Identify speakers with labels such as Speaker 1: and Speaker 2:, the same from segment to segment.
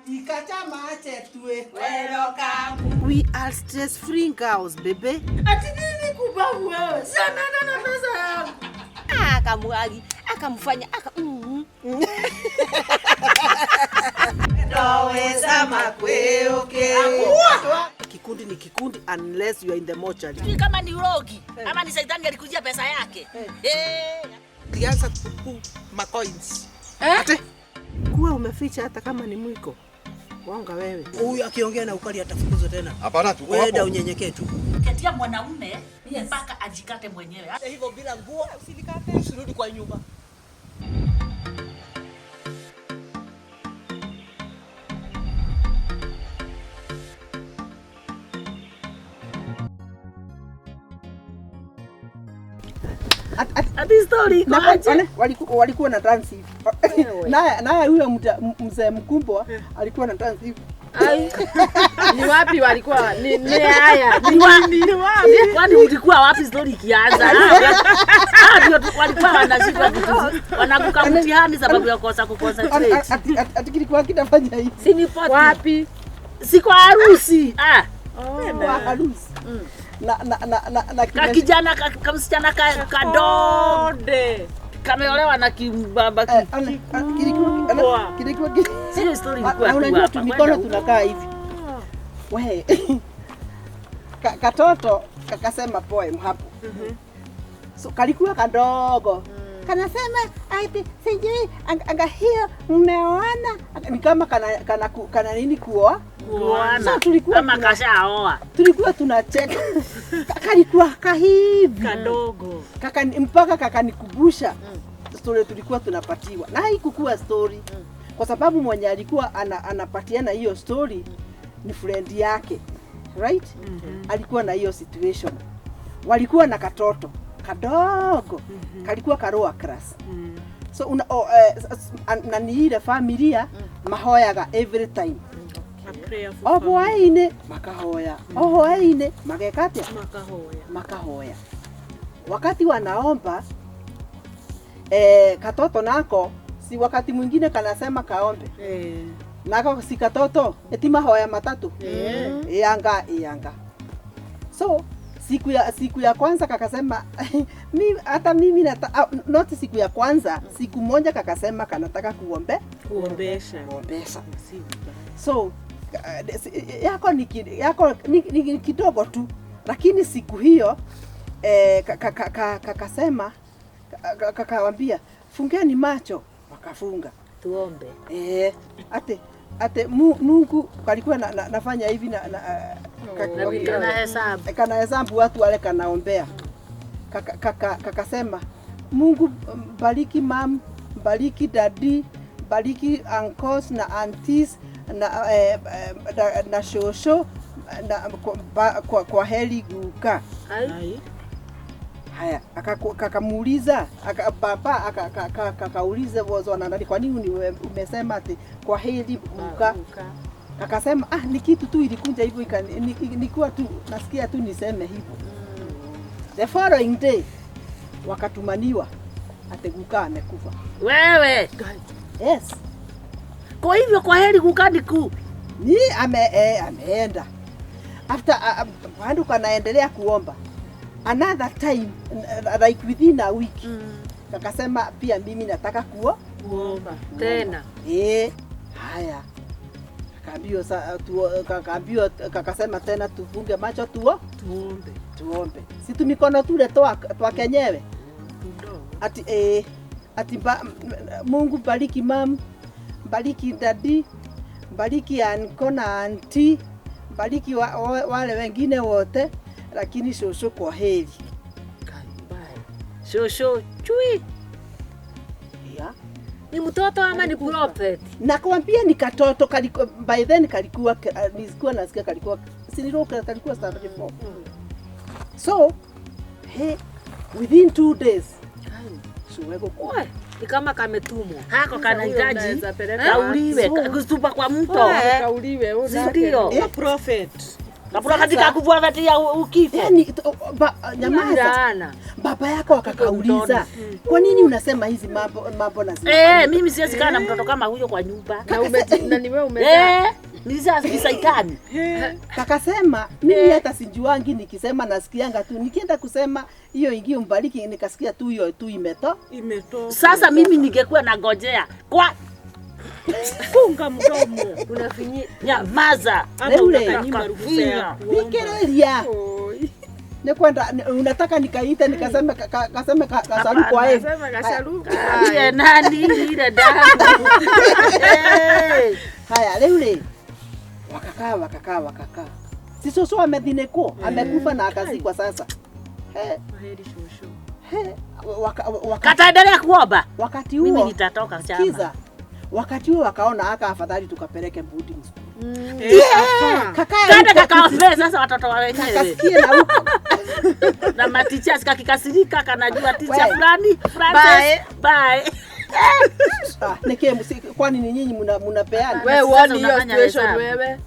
Speaker 1: We are stress free girls, baby.
Speaker 2: Ati nini kubabu wewe? Si ameenda na pesa yangu.
Speaker 3: Akamwagi, akamfanya aka
Speaker 1: Kikundi ni kikundi unless you are in the mortuary.
Speaker 2: Sijui kama ni urogi ama ni shetani alikujia pesa yake. Eh.
Speaker 4: Alianza kupu macoins.
Speaker 1: Ate. Kuwa umeficha hata kama ni mwiko. Wonga wewe.
Speaker 5: Huyu akiongea na ukali atafukuzwa tena.
Speaker 6: Hapana, tuko
Speaker 5: Wewe
Speaker 6: hapo.
Speaker 5: unyenyekee tu.
Speaker 2: Ketia mwanaume mpaka ajikate mwenyewe.
Speaker 5: Hivyo bila nguo usirudi kwa nyumba.
Speaker 2: Ati story iko
Speaker 1: Na
Speaker 2: aje?
Speaker 1: walikuwa na dance hivi. Naye huyo mzee mkubwa alikuwa na dance hivi.
Speaker 7: Ni wapi walikuwa? Ni haya.
Speaker 2: Ni wapi? Kwani ulikuwa wapi story ikianza? Ah, ndio walikuwa wanashindwa vitu. Wanaanguka mtihani sababu ya kosa kuconcentrate.
Speaker 1: Ati kilikuwa kinafanya hivi.
Speaker 2: Si ni 40.
Speaker 7: Wapi?
Speaker 2: Si kwa harusi. Ah,
Speaker 1: Kwa harusi. Na
Speaker 2: ka kijana ka msichana ka kadogo kameolewa na kimbaba
Speaker 1: Kilikuwa
Speaker 2: Sio story ilikuwa
Speaker 1: na
Speaker 2: tu
Speaker 1: unajua
Speaker 2: hapa.
Speaker 1: tu mikono
Speaker 2: Kwenda huko.
Speaker 1: tunakaa hivi. We. Katoto kakasema poem hapo. So kalikuwa kadogo. Kanasema ati sijui anga hiyo mmeoana. Ni kama kana nini kuoa.
Speaker 2: Kuoana.
Speaker 1: So tulikuwa
Speaker 2: Kama kashaoa.
Speaker 1: Tulikuwa tunacheka. Kalikuwa kahivi.
Speaker 7: Kadogo.
Speaker 1: Kaka, mpaka kakanikubusha story tulikuwa tunapatiwa. Na haikukuwa story. Kwa sababu mwenye alikuwa anapatiana hiyo story ni friend yake. Right? Alikuwa na hiyo situation. Walikuwa na katoto kadogo. Kalikuwa karoa class. So na ni ile familia mahoyaga every time. O hwaĩ-inĩ makahoya. O hwaĩ-inĩ mageka atĩa? Makahoya. Wakati wanaomba katoto nako si wakati mwingine kanasema kaombe. Nako si katoto eti mahoya matatu. Ianga ianga. So siku ya kwanza kakasema hata mimi not siku ya kwanza, siku moja kakasema kanataka kuombe.
Speaker 7: Kuombesha.
Speaker 1: Kuombesha. So yako ni kidogo tu, lakini siku hiyo kakasema kakawambia fungeni macho, wakafunga.
Speaker 2: Tuombe.
Speaker 1: Ate Mungu kalikuwa nafanya hivi na
Speaker 2: Kana hesabu.
Speaker 1: Kana hesabu watu wale kanaombea. Kakasema Mungu bariki mam, bariki daddy, bariki uncles na aunties na shosho na kwa heri guka. Haya, kakamuuliza, baba, kakauliza wozo na nani, kwa nini umesema ati kwa heri guka? Akasema ni kitu tu ilikuja hivyo, nilikuwa tu nasikia tu niseme hivyo. The following day wakatumaniwa ati guka amekufa.
Speaker 2: Wewe.
Speaker 1: Yes.
Speaker 2: Kwa hivyo kwa heri guka ni ku.
Speaker 1: Ni ameenda. After bado kanaendelea kuomba. Another time like within a week. Akasema pia mimi nataka
Speaker 7: kuomba
Speaker 3: tena.
Speaker 1: Haya. Akaambiwa kakasema tena tufunge macho
Speaker 7: tuombe.
Speaker 1: Tuombe. Si tu mikono tule twa kenyewe. Ati Mungu bariki mam, bariki daddy, bariki uncle na auntie, bariki wale wengine wote, lakini shosho kwa heri.
Speaker 2: Shosho chui.
Speaker 1: Yeah.
Speaker 3: Ni mtoto ama ni prophet?
Speaker 1: Nakwambia ni katoto kaliko, by then kalikuwa, nilikuwa nasikia kalikuwa, si nilikuwa kalikuwa standard 4. So, hey, within 2 days. Suwego kwa.
Speaker 3: Ni kama kametumwa.
Speaker 2: Hako kanahitaji
Speaker 7: Unaweza peleka
Speaker 2: kauliwe,
Speaker 1: So,
Speaker 2: kutupa kwa mto.
Speaker 7: Kauliwe,
Speaker 2: Ndio.
Speaker 4: Prophet.
Speaker 2: Kapura katika kuvuavati ya ukifo.
Speaker 1: Yani nyamaza.
Speaker 3: Laana.
Speaker 1: Baba yako akakauliza, kwa nini unasema hizi mambo na zile?
Speaker 2: Mimi siwezi kaa na mtoto kama huyo kwa nyumba.
Speaker 6: Na ni wewe umezaa.
Speaker 2: Nilizaa kisaitani.
Speaker 1: Kakasema mimi hata sijuangi, nikisema nasikianga tu. Nikienda kusema hiyo ingio mbariki, nikasikia tu hiyo tu imetoka.
Speaker 2: Sasa mimi ningekuwa nangojea kwa
Speaker 7: funga mdomo.
Speaker 3: Unafinyi
Speaker 2: nyamaza.
Speaker 7: Ama unakanyima ruhusa ya kuomba.
Speaker 1: Nikireria. Nikwenda unataka nikaite nikaseme kaseme kasaru kwa yeye.
Speaker 6: Sema kasharu.
Speaker 2: Ile nani ile damu.
Speaker 1: Haya leo wakakaa. Si soso amedhineko, amekufa na akazikwa sasa.
Speaker 7: Heri shosho.
Speaker 2: Kataendelea kuomba.
Speaker 1: Wakati huo
Speaker 2: mimi nitatoka chama.
Speaker 1: Sikiza. Wakati huo wakaona aka afadhali tukapeleke boarding school.
Speaker 2: Kaka kakaombee sasa watoto wa wenyewe.
Speaker 1: Kasikie na huko.
Speaker 2: Na maticha kakikasirika kanajua teacher fulani Francis. Bye.
Speaker 1: Nike kwani ni nyinyi mnapeana?
Speaker 6: Wewe uone hiyo situation wewe.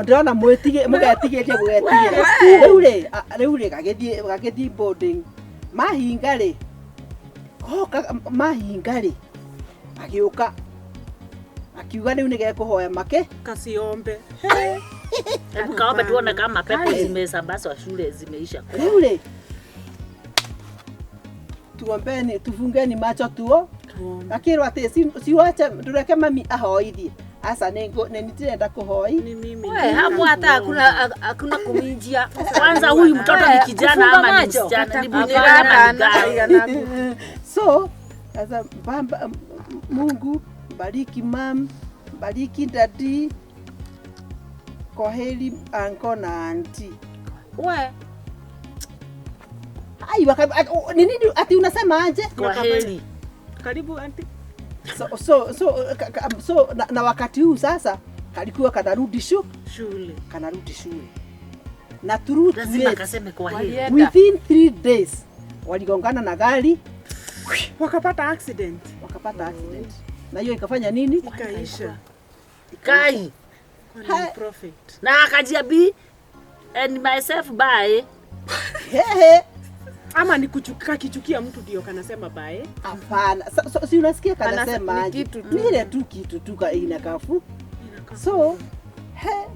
Speaker 1: Ndona mwetige mugetigetie gugetigira. Riu ri gagithie boarding. Mahinga ri. Mahinga ri. Agiuka. Akiuga riu nigekuhoya make
Speaker 7: kasiombe.
Speaker 2: Hebu kaombe tuone kama pepo zimesambazwa shule zimeisha.
Speaker 1: Riu ri. Tuombeni, tufungeni macho tuo. Akirwa ati siwache ndureke mami ahoithie. Asa nĩndirenda kuhoi.
Speaker 7: Ni mimi.
Speaker 3: Wewe hapo hata hakuna kuminjia.
Speaker 2: Kwanza huyu mtoto ni kijana ama ni msichana? Ni kijana ama ni girl?
Speaker 1: So, sasa baba Mungu bariki mam, bariki daddy. Kwaheri uncle na auntie.
Speaker 3: Wewe
Speaker 1: ai ni nini ati unasema aje?
Speaker 2: Kwaheri.
Speaker 7: Karibu auntie.
Speaker 1: So na wakati huu sasa kalikuwa kanarudi
Speaker 7: shule.
Speaker 1: Kanarudi shule. Na through
Speaker 2: lazima kaseme kwaheri.
Speaker 1: Within 3 days waligongana na gari
Speaker 7: wakapata accident.
Speaker 1: Na hiyo ikafanya nini?
Speaker 7: Ikaisha.
Speaker 2: Kai.
Speaker 7: Prophet.
Speaker 2: Na akajibi and myself bye.
Speaker 1: Hehe.
Speaker 7: Ama ni kichukia mtu ndio kanasema bye.
Speaker 1: Hapana. So, si unasikia kanasema aje? Ni ile tu kitu tu inakafu. So,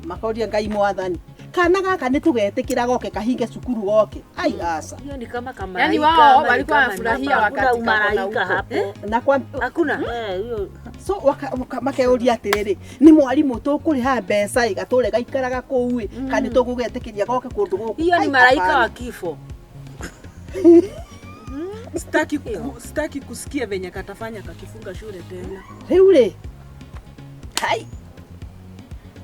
Speaker 1: makoria Ngai mwathani. Kana gaka nĩ tũgetĩkĩra goke kahinge cukuru goke. Ai asa.
Speaker 3: Hiyo ni kama kama
Speaker 6: yani wao walikuwa wanafurahia wakati
Speaker 2: malaika hapo.
Speaker 1: Na kwa
Speaker 3: hakuna.
Speaker 2: Hiyo.
Speaker 1: So makeuria atiriri, ni mwarimu tũkũrĩha mbeca igatũre gaikaraga kũu ĩ, kana tũgũgetĩkĩria goke kũndũ gũkũ.
Speaker 3: Hiyo ni malaika wa kifo.
Speaker 7: Sitaki kusikia venye katafanya kakifunga shule tena.
Speaker 1: Riu ri. Hai.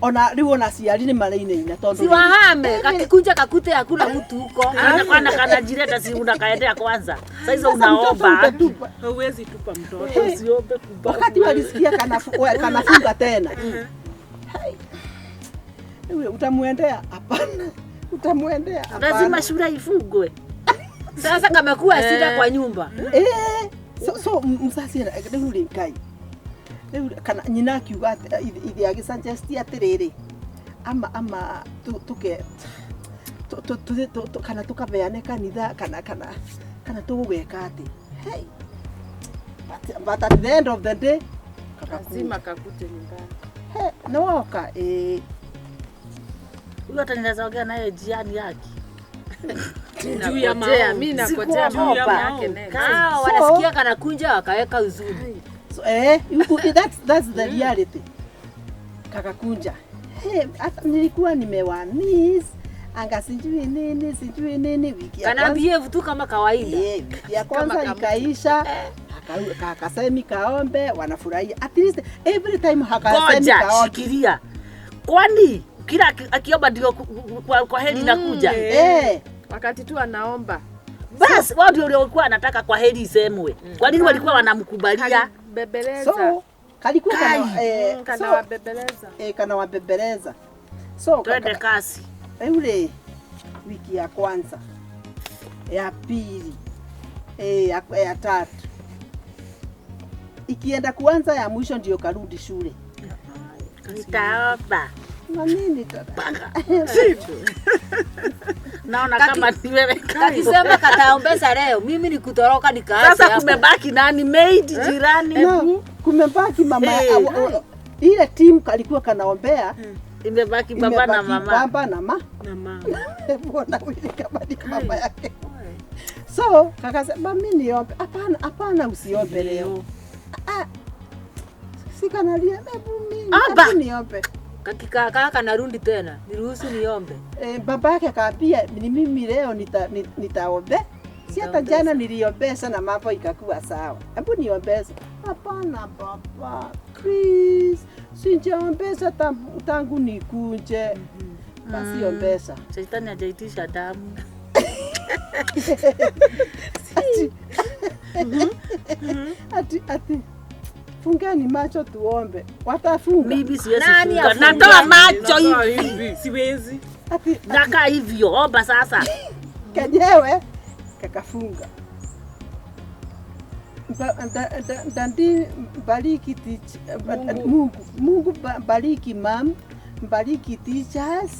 Speaker 1: Ona riu ona ciari ni marainaina tondu
Speaker 3: si wahame kakikunja kakute hakuna mtu huko.
Speaker 2: Kana kana jireta si unakaendea kwanza. Sasa hizo unaomba.
Speaker 7: Huwezi tupa mtoto.
Speaker 2: Usiombe kubaba.
Speaker 1: Wakati walisikia kanafunga tena. Hai. Wewe utamuendea? Hapana. Utamuendea? Hapana.
Speaker 2: Lazima shule ifungwe.
Speaker 3: Sasa kamekuwa shida kwa nyumba.
Speaker 1: So msasi riu ri Ngai. Riu kana nyina akiuga ithe agĩsuggest atĩrĩrĩ ama tuke kana tukabeane kanitha kana tũgũgeka atĩ. Hey. But at the end of the day
Speaker 6: lazima kakute nyumbani.
Speaker 1: Hey, no woka
Speaker 2: Huyo hata ninaweza ongea naye jiani yake.
Speaker 7: Juu ya maombi.
Speaker 6: Mimi nakojea maombi yake next.
Speaker 3: Wanasikia kana kunja wakaweka huzuni.
Speaker 1: So that's the reality. Kakakunja. Hey, hata nilikuwa nimewa miss anga sijui nini wiki ya
Speaker 3: kwanza. Kana behave tu kama kawaida.
Speaker 1: Wiki ya kwanza ikaisha. Hakasemi kaombe wanafurahia. At least every time hakasemi kaombe.
Speaker 2: Shikilia. Kwani kila akiomba ndio kwa heri inakuja.
Speaker 6: Wakati tu anaomba.
Speaker 2: Bas, wao ndio walikuwa wanataka kwa heri isemwe. Kwa nini walikuwa wanamkubalia?
Speaker 6: Bebeleza.
Speaker 1: So, kalikuwa
Speaker 6: kana wabebeleza.
Speaker 1: Kana wabebeleza. So,
Speaker 2: twende kasi.
Speaker 1: Yule wiki ya kwanza, ya pili, ya tatu. Ikienda kuanza ya mwisho ndio karudi shule.
Speaker 2: Nitaomba.
Speaker 1: Na nini tena?
Speaker 2: Naona kama ni wewe.
Speaker 3: Kakisema kataombesa leo, mimi ni kutoroka nikaacha.
Speaker 2: Sasa kumebaki nani? Maid, jirani.
Speaker 1: No, kumebaki mama ile timu kalikuwa kanaombea.
Speaker 2: Imebaki baba na mama.
Speaker 1: Baba na mama.
Speaker 7: Na mama.
Speaker 1: Mbona wili kama ni mama yake. So kakasema mimi niombe. Hapana, hapana usiombe leo. Sikanalia hebu mimi hebu niombe.
Speaker 3: Kakikaa kanarundi tena. Niruhusu niombe.
Speaker 1: Baba yake akaambia ni mimi leo nitaombe. Si hata jana niliombesa na mambo ikakuwa sawa. Hebu niombesa. Hapana baba. Please. Sijaombesa tangu nikunje. Basi ombesa.
Speaker 2: Shetani hajaitisha damu.
Speaker 1: Ati fungeni macho tuombe. Watafunga.
Speaker 2: Mimi siwezi funga. Natoa macho hivi.
Speaker 7: Siwezi.
Speaker 1: Ati
Speaker 2: nakaa hivyo. Omba sasa.
Speaker 1: Kenyewe kakafunga. Ndandi bariki Mungu. Mungu bariki mam, bariki teachers,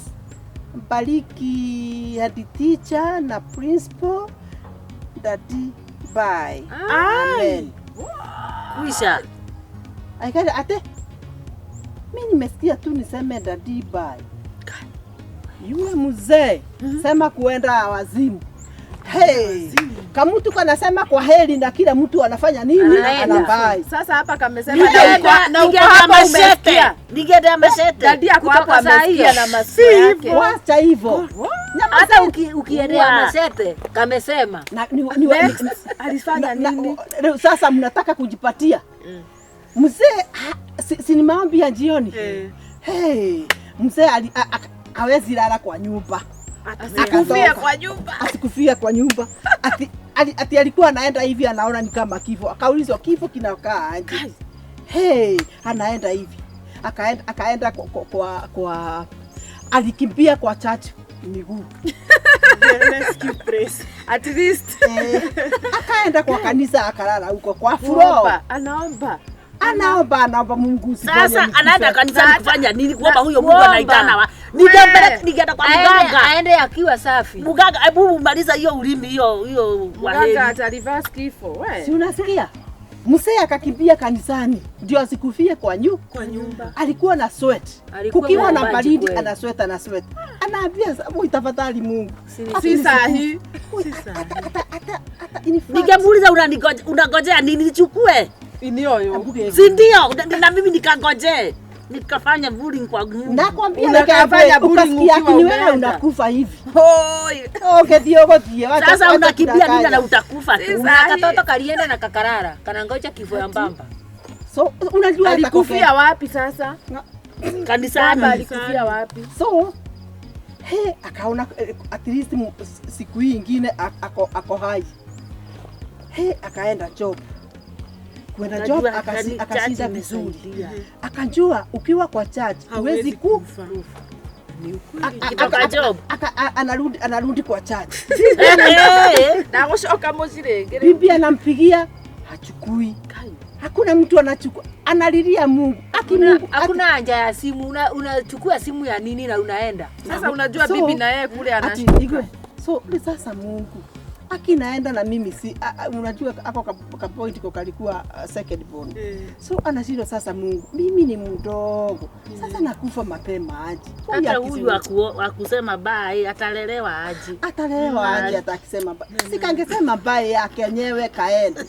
Speaker 1: bariki head teacher na principal. Daddy bye. Amen.
Speaker 2: Kuisha.
Speaker 1: Aikari ate. Mimi nimesikia tu niseme daddy bye. Yule mzee sema kuenda wazimu. Hey, kamutu kanasema kwa heri na kila mtu anafanya nini? Anabai.
Speaker 6: Sasa hapa kamesema na uko hapa umesikia.
Speaker 2: Nigedea mashete.
Speaker 6: Daddy yako hapo amesikia na masikio yake.
Speaker 1: Wacha hivyo.
Speaker 3: Hata ukiendea mashete kamesema.
Speaker 1: Na
Speaker 6: alifanya nini?
Speaker 1: Sasa mnataka kujipatia. Mzee si ni maombi ya jioni. Hey, mzee hawezi lala kwa nyumba.
Speaker 6: Asikufia kwa nyumba.
Speaker 1: Asikufia kwa nyumba. Ati alikuwa anaenda hivi anaona ni kama kifo. Akaulizwa kifo kinakaa aje? Hey, anaenda hivi. Akaenda kwa alikimbia kwa church miguu.
Speaker 7: Rescue press.
Speaker 6: At least
Speaker 1: akaenda kwa kanisa akalala huko kwa floor.
Speaker 6: Anaomba.
Speaker 1: Anaomba Mungu usifanye.
Speaker 2: Sasa anaenda kanisa kufanya nini? Kuomba huyo Mungu anaitana wa. Ningeenda kwa mganga.
Speaker 3: Aende akiwa safi.
Speaker 2: Mganga, hebu maliza hiyo ulimi hiyo
Speaker 6: waheri. Mganga ata reverse kifo wewe.
Speaker 1: Si unasikia? Mzee akakimbia kanisani ndio asikufie kwa nyumba. Alikuwa na sweat. Kukiwa na baridi ana sweat ana sweat. Anaambia sababu tafadhali Mungu.
Speaker 6: Si sahi.
Speaker 1: Hata
Speaker 2: ningemuuliza unangojea nini nichukue?
Speaker 6: Inioyo.
Speaker 2: Si ndio? Na mimi nikangoje. Nikafanya bullying kwa Mungu.
Speaker 1: Nakwambia nikafanya bullying ukiwa ni wewe unakufa hivi.
Speaker 6: Hoi.
Speaker 1: Okay, ndio ndio.
Speaker 2: Sasa unakimbia nini na utakufa tu.
Speaker 3: Na katoto kalienda na kakarara. Kanangoja kifo ya mbamba.
Speaker 1: So unajua
Speaker 6: alikufia wapi sasa?
Speaker 2: Kanisani.
Speaker 6: Alikufia wapi?
Speaker 1: So he akaona at least siku hii nyingine ako hai. He akaenda job. Kwenda job akashinda vizuri. Akajua ukiwa kwa church huwezi kufa.
Speaker 2: Kutoka job
Speaker 1: anarudi kwa church.
Speaker 6: Na gushoka mucirĩngĩ.
Speaker 1: Bibi anampigia hachukui. Hakuna mtu anachukua. Analilia Mungu.
Speaker 3: Hakuna haja ya simu. Unachukua simu ya nini na unaenda.
Speaker 6: Sasa unajua bibi na yeye kule anashika.
Speaker 1: So sasa Mungu akinaenda na mimi si unajua hapo ka point ko kalikuwa second born. So anashindwa sasa Mungu, mimi ni mdogo. Sasa nakufa mapema aje.
Speaker 2: Hata huyu akusema bye atalelewa aje.
Speaker 1: Atalelewa aje atakisema bye. Sikangesema bye yake yenyewe kaende.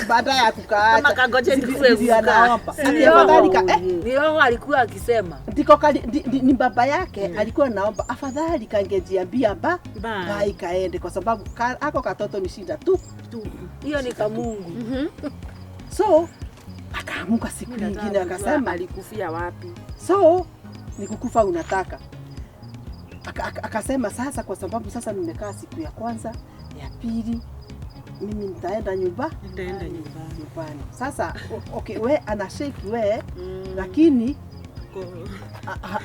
Speaker 1: Baada ya kukaacha.
Speaker 2: Kama kangoje nikufe
Speaker 1: anaomba. Afadhali ka
Speaker 3: ni roho alikuwa akisema.
Speaker 1: Ndiko kali ni baba yake alikuwa anaomba afadhali kangejiambia bye kaende kwa sababu ako katoto ni shida tu.
Speaker 3: Hiyo ni kwa Mungu.
Speaker 1: So akaamuka siku nyingine akasema
Speaker 6: alikufia wapi?
Speaker 1: So ni kukufa unataka. Akasema sasa kwa sababu sasa nimekaa siku ya kwanza, ya pili mimi nitaenda nyumbani.
Speaker 7: Nitaenda nyumbani.
Speaker 1: Sasa okay we ana shake we lakini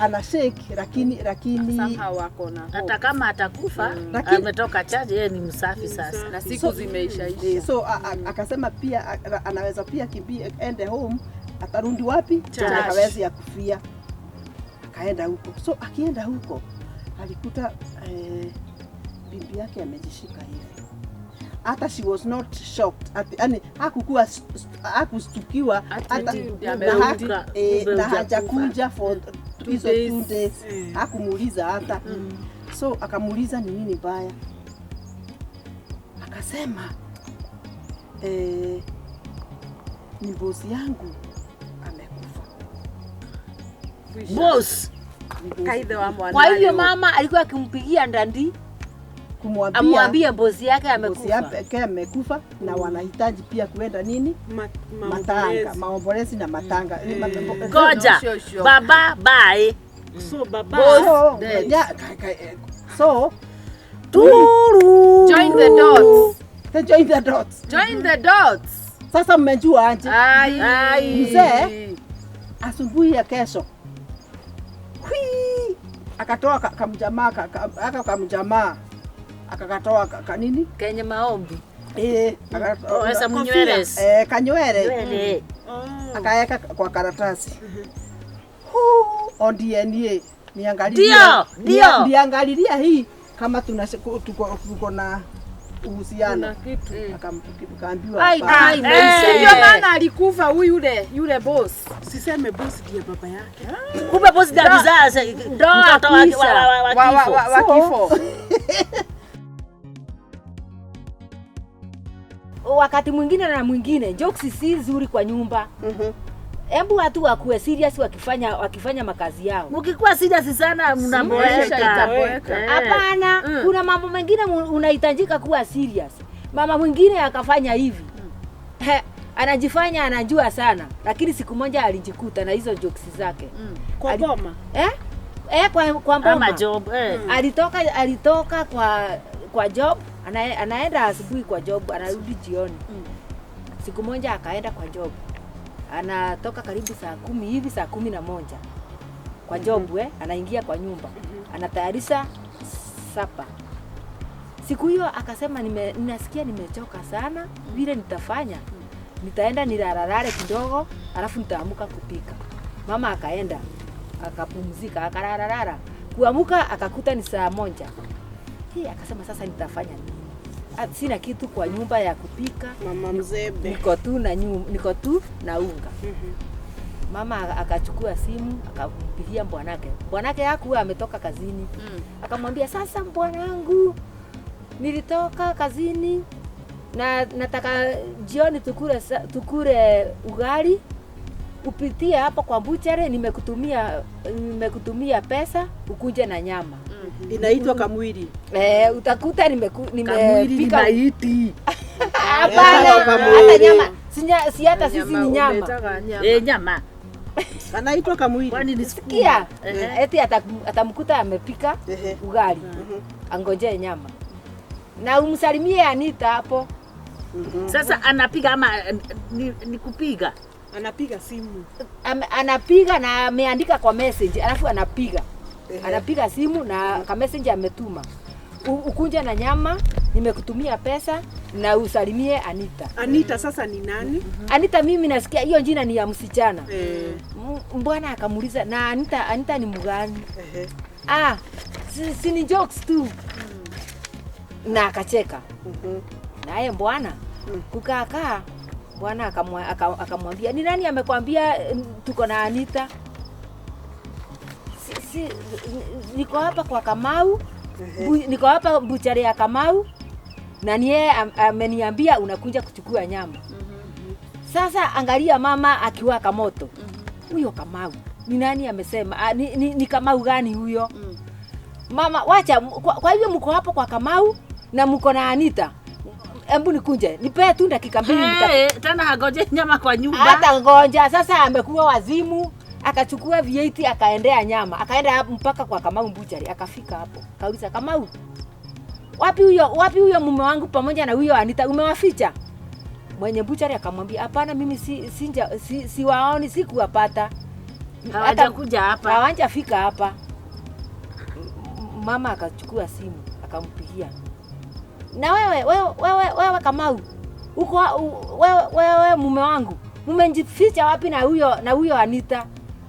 Speaker 1: ana shake lakini
Speaker 6: somehow wako na
Speaker 2: hata kama atakufa ametoka charge yeye ni msafi sasa
Speaker 6: na siku zimeisha isha.
Speaker 1: So akasema pia anaweza pia kimbia ende home atarudi wapi? Hawezi ya kufia. Akaenda huko. So akienda huko alikuta bibi yake amejishika hivi. Hata she was not shocked. Ati, yani hakukuwa hakustukiwa hata
Speaker 2: ameruka, kumbe
Speaker 1: na
Speaker 2: hujakufa.
Speaker 1: hajakuja for hizo
Speaker 7: days.
Speaker 1: 2 days. Hakumuuliza hata. So akamuuliza ni nini mbaya, akasema ni bosi yangu amekufa.
Speaker 2: Boss.
Speaker 1: Ni bosi.
Speaker 6: Kaithe wa mwana.
Speaker 3: Kwa hivyo mama alikuwa akimpigia ndandi
Speaker 1: Kumwambia
Speaker 3: amwambie bosi yake
Speaker 1: bosi
Speaker 3: amekufa.
Speaker 1: yake amekufa na wanahitaji pia kuenda nini, matanga,
Speaker 7: maombolezi.
Speaker 1: maombolezi na matanga.
Speaker 2: Ngoja.
Speaker 6: Sure, sure.
Speaker 2: Baba bye.
Speaker 7: So baba
Speaker 1: So, yeah, so
Speaker 2: Turu.
Speaker 6: Join the dots.
Speaker 1: they join the dots.
Speaker 6: Join the dots.
Speaker 1: Sasa mmejua aje?
Speaker 6: Ai.
Speaker 2: Ai.
Speaker 1: Mzee asubuhi ya kesho, Hwii! Akatoa kamjamaa aka kamjamaa akakatoa kanini
Speaker 3: Kenye maombi.
Speaker 2: Sasa mnyweres.
Speaker 1: Kanywele
Speaker 2: Nywele.
Speaker 7: Oh.
Speaker 1: akaeka kwa karatasi. Huu, on DNA niangalilia,
Speaker 2: Ndio, ndio.
Speaker 1: niangalilia hii kama tuna tuko na uhusiano.
Speaker 7: Kuna kitu.
Speaker 1: Akaambiwa
Speaker 3: Ai,
Speaker 1: hapana.
Speaker 3: ai, maisha.
Speaker 6: Ndio maana alikufa huyu yule boss.
Speaker 7: Usiseme boss ndiye baba yake.
Speaker 2: Kumbe boss ndiye alizaa
Speaker 3: Ndoa
Speaker 2: mtoto
Speaker 3: kuisha.
Speaker 2: wa
Speaker 6: Wa,
Speaker 2: kifo.
Speaker 6: wa kifo.
Speaker 3: Wakati mwingine na mwingine jokes si nzuri kwa nyumba. Hebu watu wakuwe serious wakifanya makazi yao.
Speaker 2: Mkikuwa serious sana
Speaker 6: Maisha
Speaker 2: mnaboeka.
Speaker 6: itaboeka.
Speaker 3: Hapana, kuna mambo mengine unahitajika kuwa serious. Mama mwingine akafanya hivi. He, anajifanya anajua sana, lakini siku moja alijikuta na hizo jokes zake.
Speaker 7: Kwa boma.
Speaker 3: Eh? Eh, kwa
Speaker 2: Ama
Speaker 3: mboma.
Speaker 2: job.
Speaker 3: Alitoka kwa job, anaenda asubuhi kwa job, anarudi jioni. Siku moja akaenda kwa job. Anatoka karibu saa 10 hivi, saa 11 kwa job, anaingia kwa nyumba. Anatayarisha supper. Siku hiyo akasema ninasikia nimechoka sana, vile nitafanya nitaenda nilalalale kidogo, alafu nitaamuka kupika. Mama akaenda akapumzika, akalalalala. Kuamuka akakuta ni saa 1. Hii akasema sasa nitafanya nini? Ah, sina kitu kwa nyumba ya kupika,
Speaker 1: Mama mzebe.
Speaker 3: niko tu na unga. Mama akachukua simu akampigia bwanake. Bwanake hakuwa ametoka kazini. Akamwambia sasa, bwanangu, nilitoka kazini na nataka jioni tukule ugali, upitie hapo kwa butchery, nimekutumia pesa ukuje na nyama.
Speaker 1: Inaitwa kamwili.
Speaker 3: Eh, utakuta
Speaker 2: Kamwili ni
Speaker 3: nimepika.
Speaker 2: maiti.
Speaker 3: Hapana, hata
Speaker 1: Kamwili.
Speaker 3: nyama si hata sisi ni nyama.
Speaker 6: Umetaga nyama.
Speaker 2: Eh, nyama.
Speaker 1: Anaitwa kamwili.
Speaker 2: Kwani ni sukuma?
Speaker 3: Sikia, eti atamkuta amepika ugali, angojee nyama na umsalimie Anita hapo.
Speaker 2: Sasa anapiga ama ni kupiga?
Speaker 7: Anapiga simu.
Speaker 3: Anapiga na ameandika kwa message, alafu anapiga anapiga simu na ka message ametuma, ukunje na nyama, nimekutumia pesa na usalimie Anita.
Speaker 7: Anita sasa ni nani?
Speaker 3: Anita, mimi nasikia hiyo jina ni ya msichana. Mbwana akamuuliza na Anita, Anita ni mgani? Ah, si ni jokes tu. Na akacheka. Naye bwana kukaakaa, bwana akamwambia ni nani amekwambia tuko na Anita? Si, niko hapa kwa Kamau, niko hapa butchery ya Kamau na ni yeye ameniambia unakuja kuchukua nyama. Sasa angalia mama akiwaka moto. Huyo Kamau ni nani amesema? Ah, ni Kamau gani huyo? Mama wacha, kwa hivyo mko hapo kwa Kamau na mko na Anita. Hebu nikunje, nipee tu dakika 2
Speaker 2: Hey, tena hagoje nyama kwa nyumba.
Speaker 3: Hata ngonja sasa amekuwa wazimu, akachukua V8 akaendea nyama, akaenda mpaka kwa Kamau butchery, akafika hapo. Kauliza Kamau, wapi huyo mume wangu pamoja na huyo Anita umewaficha? Mwenye butchery akamwambia hapana, mimi siwaoni, sikuwapata.
Speaker 2: Hawajakuja hapa.
Speaker 3: Hawajafika hapa. Mama akachukua simu akampigia, na wewe Kamau uko wewe mume wangu umejificha wapi na huyo Anita?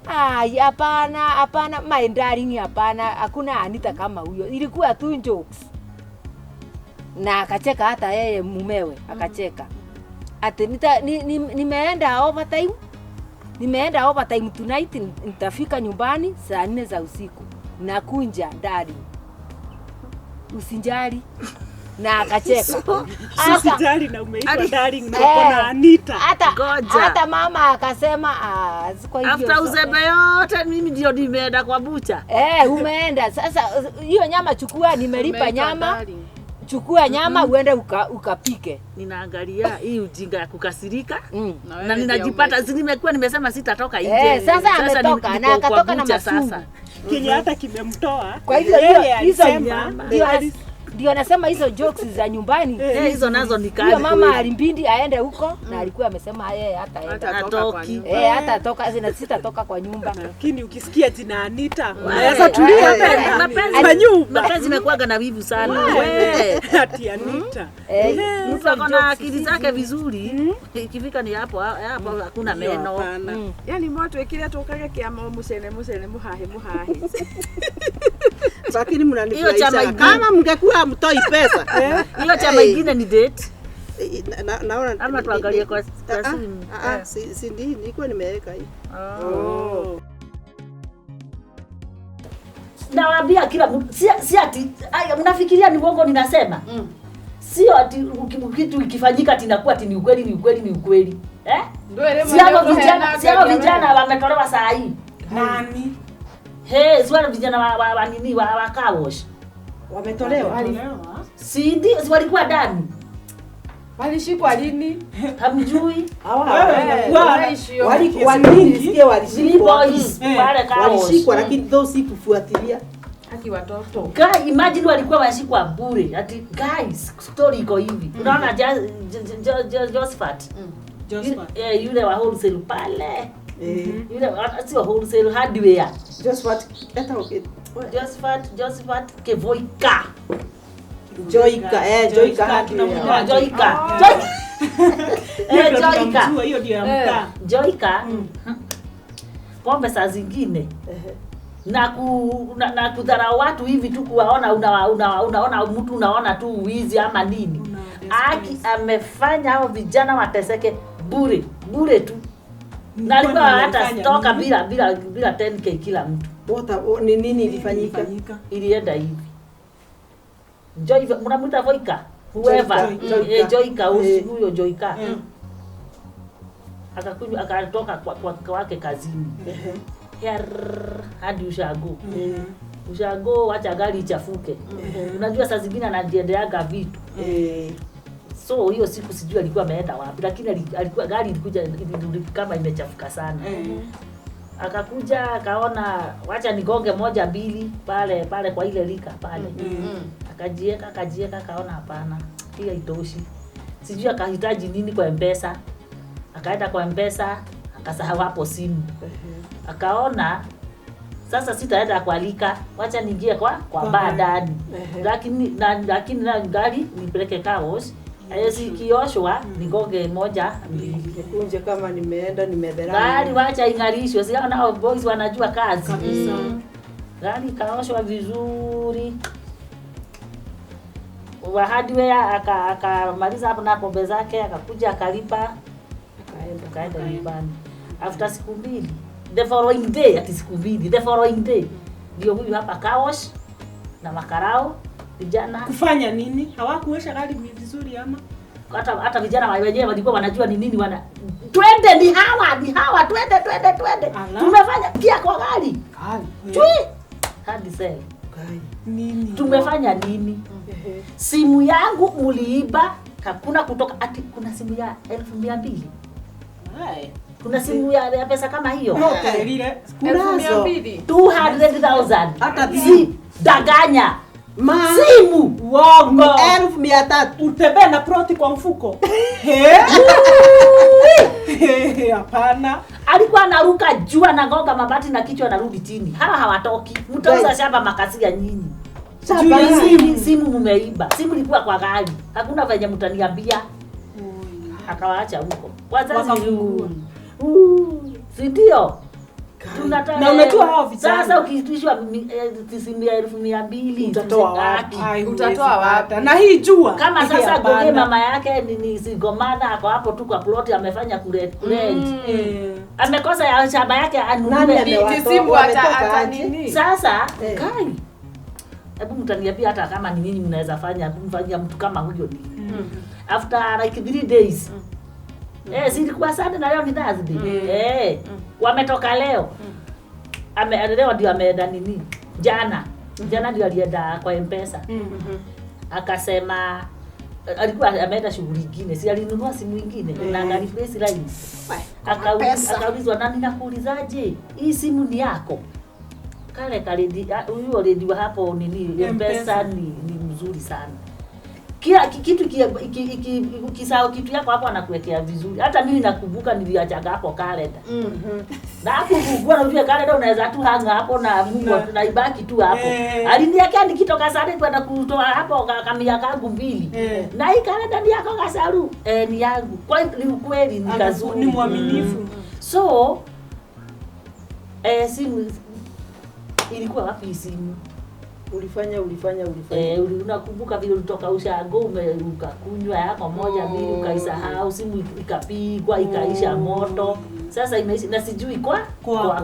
Speaker 3: Ai, hapana, hapana, my darling, hapana, hakuna Anita kama huyo. Ilikuwa tu jokes. Na akacheka hata yeye mumewe, akacheka. Ati nimeenda overtime. Nimeenda overtime tonight, nitafika nyumbani saa 4 za usiku. Nakunja darling. Usijali. Na akacheka.
Speaker 7: Usijali na umeitwa darling na uko na Anita.
Speaker 3: Hata mama akasema kwa hivyo
Speaker 2: after uzembe yote mimi ndio nimeenda kwa bucha.
Speaker 3: Umeenda. Sasa hiyo nyama chukua, nimelipa nyama. Chukua nyama uende ukapike.
Speaker 2: Ninaangalia hii ujinga ya kukasirika na ninajipata nimekuwa nimesema sitatoka nje.
Speaker 3: Sasa ametoka na akatoka na masungu.
Speaker 7: Kenye hata kimemtoa.
Speaker 3: Kwa hivyo hizo ndio anasema hizo jokes za nyumbani.
Speaker 2: Hizo nazo ni kali.
Speaker 3: Hiyo mama alimbindi aende huko na alikuwa amesema yeye hataenda.
Speaker 2: Hatoki.
Speaker 3: Hatatoka, sitatoka kwa nyumba.
Speaker 7: Lakini ukisikia jina Anita, unaweza tulia tena.
Speaker 2: Mapenzi mapenzi imekuwaga na wivu sana.
Speaker 7: Wewe ati Anita.
Speaker 2: Mtu akona akili zake vizuri, ikifika ni hapo hapo hakuna meno.
Speaker 6: Yaani moto ikile tukage kiama mucene mucene muhahe muhahe.
Speaker 1: Lakini mnanifurahisha. Kama mngekuwa mtoi pesa.
Speaker 2: Hiyo chama ingine ni date.
Speaker 1: Naona
Speaker 2: ama tuangalie kwa simu.
Speaker 1: Si nilikuwa nimeweka hii.
Speaker 2: Nawaambia kila mtu si ati mnafikiria ni uongo ninasema. Sio ati kitu ikifanyika ati inakuwa ati ni ukweli ni ukweli ni ukweli. Si hao vijana wametolewa saa hii.
Speaker 7: Nani?
Speaker 2: Si wale vijana wa nini wa car wash.
Speaker 1: Wametolewa.
Speaker 2: Si ndio walikuwa ndani.
Speaker 6: Walishikwa lini?
Speaker 2: Hamjui?
Speaker 1: Walishikwa lakini though sikufuatilia.
Speaker 6: Haki watoto.
Speaker 2: Guy, imagine walikuwa wanashikwa bure. Ati guys, story iko hivi. Unaona Josephat.
Speaker 7: Josephat.
Speaker 2: Yule wa wholesale pale. Yule sio wholesale hardware.
Speaker 1: Josephat eta okay.
Speaker 2: Josephat Kevoika.
Speaker 1: Joika, Joika.
Speaker 2: Joika. Joika.
Speaker 7: Hiyo ndio ya mtaa.
Speaker 2: Joika. Pombe saa zingine. Na kudharau watu hivi tu kuwaona unaona mtu unaona tu wizi ama nini. Aki amefanya hao vijana wateseke bure, bure tu. Na alikuwa hata stoka bila 10k kila mtu.
Speaker 1: Ni nini ilifanyika?
Speaker 2: Ilienda hivi. Joy, mnamuita Voika, whoever. Joika, huyo Joika. Akakunywa akatoka kwa kwake kazini. Hadi ushago. Ushago wacha gari ichafuke. Unajua saa zingine anajiendeaga vitu. So hiyo siku sijui alikuwa ameenda wapi, lakini alikuwa gari ilikuja kama imechafuka sana. Akakuja akaona wacha nigonge moja mbili pale pale kwa ile lika pale. Akajieka akaona hapana, hii haitoshi. Sijui akahitaji nini kwa M-Pesa. Akaenda kwa M-Pesa akasahau hapo simu. Akaona sasa sitaenda kwa lika, wacha niingie kwa baa ndani. Lakini na gari nipeleke car wash. Sikioshwa nigonge moja mbili.
Speaker 1: Nikunje kama nimeenda nimedhera.
Speaker 2: Gari wacha ingarishwe, si nao boys wanajua kazi. Kabisa. Gari kaoshwa vizuri. Wa hardware akamaliza hapo na pombe zake, akakuja akalipa, akaenda nyumbani. After siku mbili, the following day, ati siku mbili, the following day. Ndio huyu hapa car wash na makarao vijana.
Speaker 7: Kufanya nini? Hawakuosha gari vizuri ama?
Speaker 2: Hata vijana wenyewe walikuwa wanajua ni nini wana. Twende ni hawa, twende. Tumefanya kia kwa gari. Chui. Hadi sasa.
Speaker 7: Nini?
Speaker 2: Tumefanya nini? Simu yangu muliiba, hakuna kutoka ati kuna simu ya 200,000. Kuna simu ya pesa kama hiyo.
Speaker 1: Kunazo
Speaker 2: 200,000.
Speaker 1: Hata
Speaker 2: si danganya. Simu
Speaker 7: uongo
Speaker 1: 300,000.
Speaker 7: Utembee na proti kwa mfuko. Hapana.
Speaker 2: Alikuwa anaruka juu anagonga mabati na kichwa anarudi chini. Hawa hawatoki. Mtauza shamba makasia nyinyi. Simu mmeiba. Simu ilikuwa kwa gari. Hakuna venye mtaniambia. Akawaacha huko. Wazazi si ndio? Tunataka
Speaker 7: Na unajua hao vijana.
Speaker 2: Sasa ukiitishwa simu ya 200,000
Speaker 7: Utatoa wapi?
Speaker 6: Ai,
Speaker 4: Utatoa wapi?
Speaker 7: Na hii jua.
Speaker 2: Kama sasa
Speaker 7: Hapana.
Speaker 2: Goge mama yake ni Sigomana ako hapo tu kwa plot amefanya kule rent. Amekosa ya shamba yake
Speaker 1: Nani
Speaker 2: anunue.
Speaker 1: amewatoa?
Speaker 4: Kisimu ata
Speaker 1: Wametoka
Speaker 4: ata
Speaker 1: aje?
Speaker 4: nini?
Speaker 2: Sasa
Speaker 1: Eh.
Speaker 2: kai, hebu mtaniambia hata kama ni nyinyi mnaweza fanya mfanyia mtu kama huyo nini? After like 3 days. Si ilikuwa Sunday na leo ni Thursday. Wametoka leo. Leo ndio ameenda nini? Jana. Jana ndio alienda kwa M-Pesa. Akasema alikuwa ameenda shughuli nyingine, si alinunua simu nyingine na akareplace line. Akaulizwa, nani nakuulizaje? Hii simu ni yako? Kale kaledi huyo already wa hapo nini M-Pesa ni mzuri sana. Kila kitu ukisahau kitu yako hapo anakuwekea vizuri. Hata mimi nakumbuka niliachaga hapo kalenda. Na hapo kugua na ujue kalenda unaweza tu hanga hapo na Mungu na ibaki tu hapo. Aliniwekea nikitoka sare kwenda kutoa hapo kamia kangu 2. Na hii kalenda ni yako Gasaru. Ni yangu. Kwa ni ukweli ni kazuri.
Speaker 7: Ni mwaminifu.
Speaker 2: So simu ilikuwa wapi simu?
Speaker 1: Ulifanya.
Speaker 2: Unakumbuka vile ulitoka ushago ukakunywa yako moja mbili ukaisahau, simu ikapigwa ikaisha moto. Sasa imeisha na sijui kwa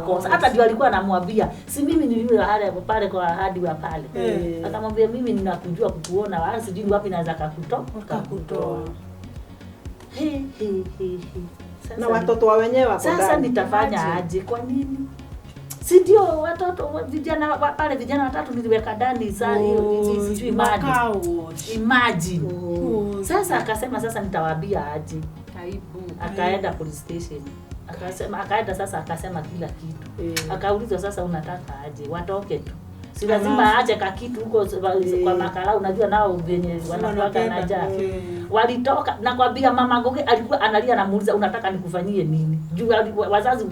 Speaker 2: kosa. Hata ndio alikuwa anamwambia, si mimi ni yule hale pale kwa ahadi wa pale. Akamwambia mimi ninakujua kukuona, wala sijui wapi naweza kakutoa. He. Sasa
Speaker 1: Na watoto wa wenyewe wako ndani.
Speaker 2: Sasa nitafanya aje? Kwa nini? Si ndio watoto vijana pale vijana watatu niliweka ndani saa hiyo sijui maji. Imagine. Sasa akasema sasa nitawaambia aje.
Speaker 4: Aibu.
Speaker 2: Akaenda police station. Akasema akaenda sasa akasema kila kitu. Akaulizwa sasa unataka aje? Watoke tu. Si lazima aache kakitu huko kwa makala, unajua nao venye wanakuwa na njaa. Walitoka nakwambia mama Goge alikuwa analia anamuuliza unataka nikufanyie nini? Juu wazazi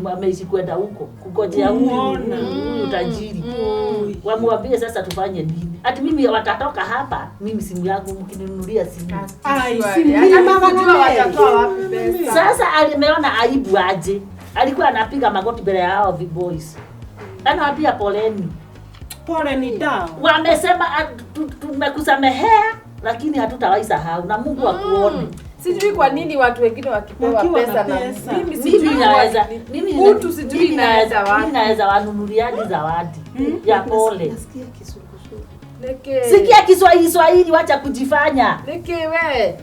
Speaker 2: wameishi kwenda huko kungojea huyu tajiri. Wamwambie sasa tufanye nini? Ati mimi watatoka hapa, mimi simu yangu mkininunulia simu.
Speaker 7: Ai, simu
Speaker 4: mama watatoa wapi pesa?
Speaker 2: Sasa alimeona aibu aje. Alikuwa anapiga magoti mbele ya hao boys. Anawaambia poleni.
Speaker 7: Pole ni dawa.
Speaker 2: Wamesema tumekusamehea lakini hatutawahi sahau na Mungu akuone.
Speaker 4: Sijui kwa nini watu wengine wakipewa pesa na mimi sijui
Speaker 2: naweza
Speaker 4: mimi sijui naweza wapi.
Speaker 2: Mimi naweza wanunuliaje zawadi ya pole.
Speaker 1: Nasikia kizunguzungu.
Speaker 4: Neke.
Speaker 2: Sikia Kiswahili Swahili, wacha kujifanya.
Speaker 4: Neke we.